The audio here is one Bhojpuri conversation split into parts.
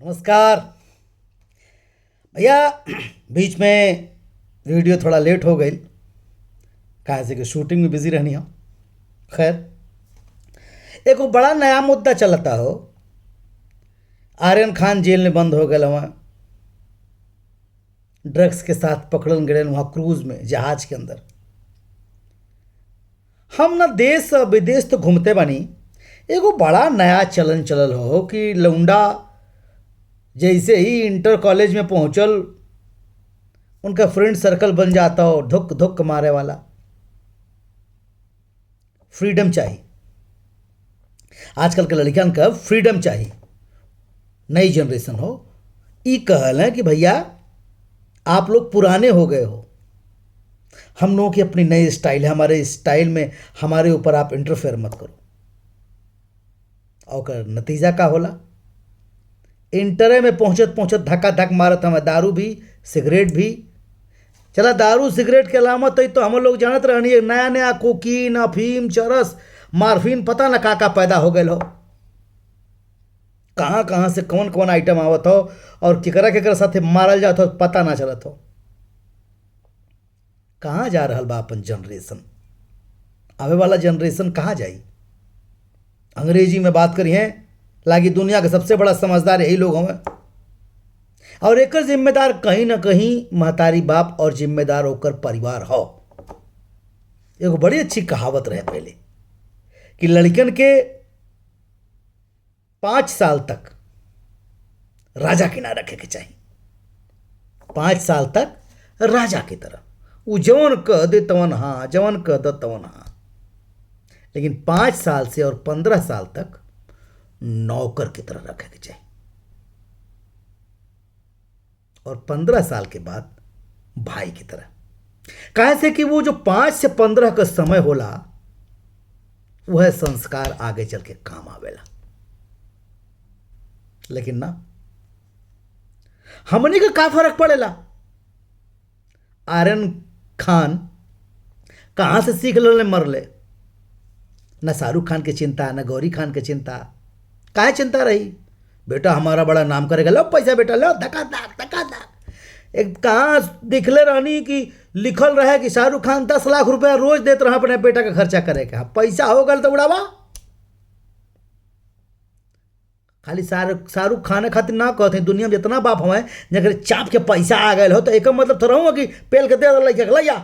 नमस्कार भैया। बीच में वीडियो थोड़ा लेट हो गई, काहे से कि शूटिंग में बिजी रहनी हम। खैर, एगो बड़ा नया मुद्दा चलता हो। आर्यन खान जेल में बंद हो गए वहाँ, ड्रग्स के साथ पकड़ल गए वहाँ क्रूज में, जहाज के अंदर। हम ना देश और विदेश तो घूमते बानी, एगो बड़ा नया चलन चलल हो कि लौंडा जैसे ही इंटर कॉलेज में पहुंचल, उनका फ्रेंड सर्कल बन जाता हो धुक धुक मारे वाला। फ्रीडम चाहिए आजकल के लड़कियन का, फ्रीडम चाहिए। नई जनरेशन हो, ई कहल है कि भैया आप लोग पुराने हो गए हो, हम लोगों की अपनी नई स्टाइल है, हमारे स्टाइल में हमारे ऊपर आप इंटरफेयर मत करो। और ओकर नतीजा का होला, इंटरे में पहुँचत पहुँचत धक्का धक मारत हमें, दारू भी सिगरेट भी। चला दारू सिगरेट के अलावा तो हम लोग जानत रहनी, नया नया कोकीन अफीम चरस मार्फिन पता ना का का पैदा हो गए हो, कहाँ कहाँ से कौन कौन आइटम आवत हो और केकरा केकरा साथे मारल जात हो पता ना चलत हो। कहाँ जा रहल बा अपन जनरेशन, आवे वाला जनरेशन कहाँ जाई? अंग्रेजी में बात करी हैं लागी दुनिया के सबसे बड़ा समझदार यही लोग हमें, और एकर जिम्मेदार कहीं ना कहीं महतारी बाप और जिम्मेदार होकर परिवार हो। एगो बड़ी अच्छी कहावत रहे पहले कि लड़कन के 5 साल तक राजा के ना रखे के चाहिए, 5 साल तक राजा की तरह, वो जवन कह दे तवन हाँ, जवन कह दे तवन हाँ। लेकिन 5 साल से और 15 साल तक नौकर की तरह रखे के चाहिए, और 15 साल के बाद भाई की तरह। काहे से कि वो जो 5 से 15 का समय होला वह संस्कार आगे चल के काम आवेला। लेकिन ना हमनी का का फर्क पड़ेला? आर्यन खान कहाँ से सीख ले मरले, ना शाहरुख खान के चिंता ना गौरी खान के चिंता। काहे चिंता रही? बेटा हमारा बड़ा नाम करेगा, लो पैसा बेटा लो, धक्का धक धक्का धक। एक कहाँ दिखले रहनी कि लिखल रहे कि शाहरुख खान 10 लाख रुपया रोज देते रहा अपने बेटा का खर्चा करे के। हाँ, पैसा हो गल तो उड़ावा। खाली शाहरुख खान खातिर ना कहते, दुनिया में जितना बाप हमें जकर चाप के पैसा आ गए हो तो एक मतलब थोड़ा हुआ कि पेल के दे लैया लैया।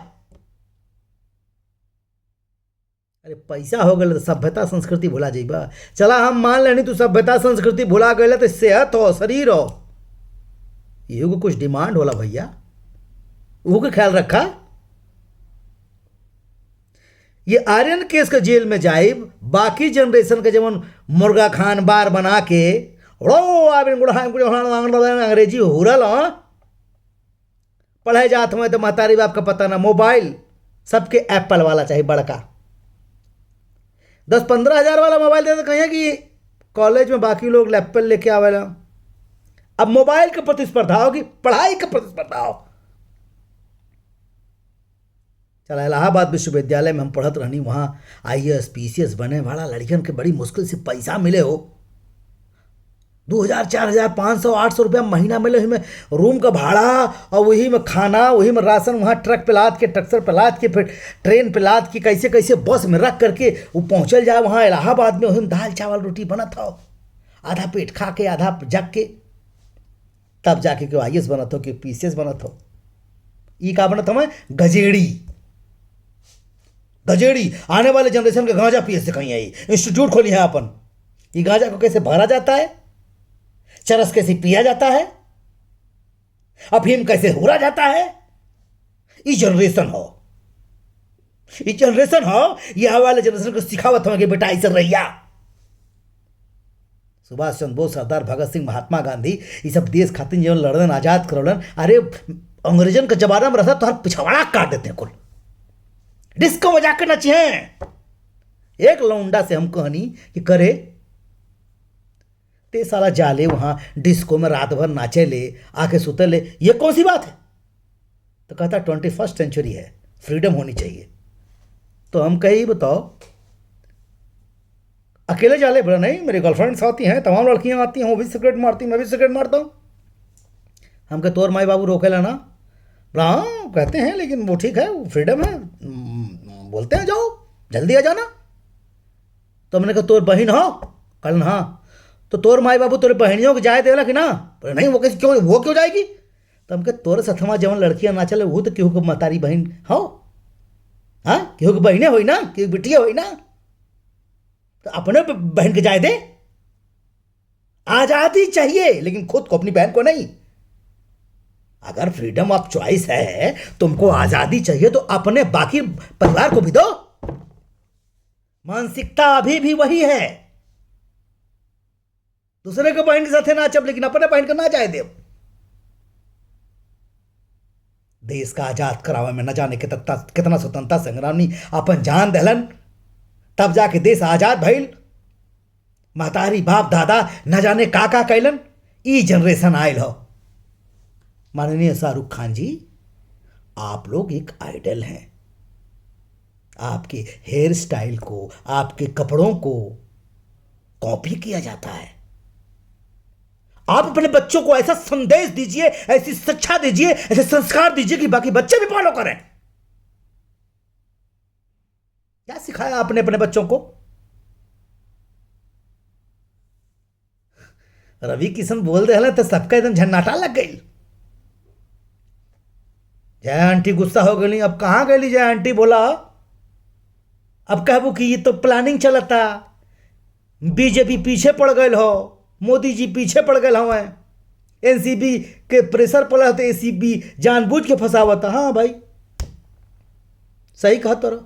अरे पैसा हो गए तो सभ्यता संस्कृति भुला जाइबा। चला हम मान लेनी तू सभ्यता संस्कृति भुला गए तो सेहत हो शरीर हो, इहो को कुछ डिमांड होला भैया, वो के ख्याल रखा। ये आर्यन केस के जेल में जाइब, बाकी जनरेशन के जवन मुर्गा खान बार बना के अंग्रेजी हुरल पढ़े जात हुए तो महतारी बाप का पता ना, मोबाइल सबके एप्पल वाला चाहिए बड़का, 10-15 हज़ार वाला मोबाइल दे तो कहें कि कॉलेज में बाकी लोग एप्पल लेके आवेला। अब मोबाइल के प्रतिस्पर्धा होगी, पढ़ाई के प्रतिस्पर्धा हो। चला इलाहाबाद विश्वविद्यालय में हम पढ़त रहनी, वहाँ IAS PCS बने वाला लड़कियन के बड़ी मुश्किल से पैसा मिले हो, 2000 4000 500 800 रुपया महीना मिले। वही में रूम का भाड़ा और वही में खाना, वही में राशन, वहाँ ट्रक पे लाद के, ट्रक्टर पे लाद के, फिर ट्रेन पे लाद के, कैसे कैसे बस में रख करके वो पहुँचल जाए वहाँ इलाहाबाद में। वही में दाल चावल रोटी बनत हो, आधा पेट खा के आधा जग के, तब जाके क्यों IAS बनत हो कि PCS बनत हो। ई का बनत हमें गजेड़ी गजेड़ी। आने वाले जनरेशन के गांजा पिए से कहीं आई इंस्टीट्यूट खोली है अपन। ये गांजा को कैसे भरा जाता है, चरस कैसे पिया जाता है, अफीम कैसे हुरा जाता है, ये जनरेशन हो, ये जनरेशन हो। ये वाले जनरेशन को सिखावत हो कि बेटा ऐसे रहिया। सुभाष चंद्र बोस, सरदार भगत सिंह, महात्मा गांधी, ये सब देश खातिर जीवन लड़न, आज़ाद करौलन। अरे अंग्रेजन के जमाना में रहता तो हर पिछवाड़ा काट देते हैं, कुल डिस्को बजा के नचे। एक लौंडा से हम कहनी कि करे ते साला जाले वहाँ डिस्को में रात भर नाचे ले, आके सुते ले, ये कौन सी बात है? तो कहता 21st century है, फ्रीडम होनी चाहिए। तो हम कही बताओ, अकेले जाले? बोला नहीं, मेरी गर्लफ्रेंड्स आती हैं, तमाम लड़कियां आती हैं, वो भी सिगरेट मारती, मैं भी सिगरेट मारता हूँ। हमके तोर माई बाबू रोकेला ना? बोला हाँ कहते हैं, लेकिन वो ठीक है, वो फ्रीडम है, बोलते हैं जाओ जल्दी आ जाना। तो हमने कहा तोर बहन हो? कल हाँ। तो तोर माई बाबू तोरे बहनियों के जाए देला कि ना? बोले नहीं, वो कैसे, क्यों, वो क्यों जाएगी? तो हमके तोरे सथमा जवन लड़कियां ना चले वो तो केहू के महतारी बहन हो, हाँ केहू के बहने होई ना, केहू के बिटिया होई ना, तो अपने बहन के जाए दे। आज़ादी चाहिए लेकिन खुद को, अपनी बहन को नहीं। अगर फ्रीडम ऑफ चॉइस है, तुमको आज़ादी चाहिए तो अपने बाकी परिवार को भी दो। मानसिकता अभी भी वही है, दूसरे के बहन के साथ ना चल लेकिन अपने बहन को ना जाए देव। देश का आजाद करावे में न जाने कितना कितना स्वतंत्रता संग्रामी अपन जान दहलन, तब जाके देश आजाद भइल। महतारी बाप दादा न जाने का का कैलन, ई जनरेशन आयल हो। माननीय शाहरुख खान जी, आप लोग एक आइडल हैं। आपके हेयर स्टाइल को, आपके कपड़ों को कॉपी किया जाता है। आप अपने बच्चों को ऐसा संदेश दीजिए, ऐसी शिक्षा दीजिए, ऐसे संस्कार दीजिए कि बाकी बच्चे भी फॉलो करें। क्या सिखाया आपने अपने बच्चों को? रवि किशन बोल रहे तो सबका एकदम झन्नाटा लग गई। जय आंटी गुस्सा हो गई। अब कहाँ गई जय आंटी? बोला अब कहबू कि ये तो प्लानिंग चलता, बीजेपी पीछे पड़ गए हो, मोदी जी पीछे पड़ गए हवें, एनसीबी के प्रेशर पड़ा तो एसीबी जानबूझ के फंसावता। हाँ भाई सही कहा तोरा,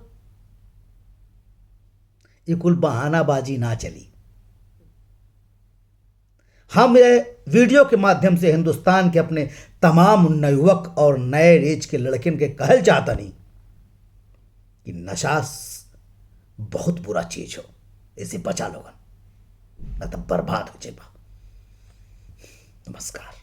ये कुल बहानाबाजी ना चली। हम ये वीडियो के माध्यम से हिंदुस्तान के अपने तमाम नवयुवक और नए रेज के लड़किन के कहल चाहता नहीं कि नशा बहुत बुरा चीज हो, इसे बचा लोगन, न तो बर्बाद हो जाए। नमस्कार।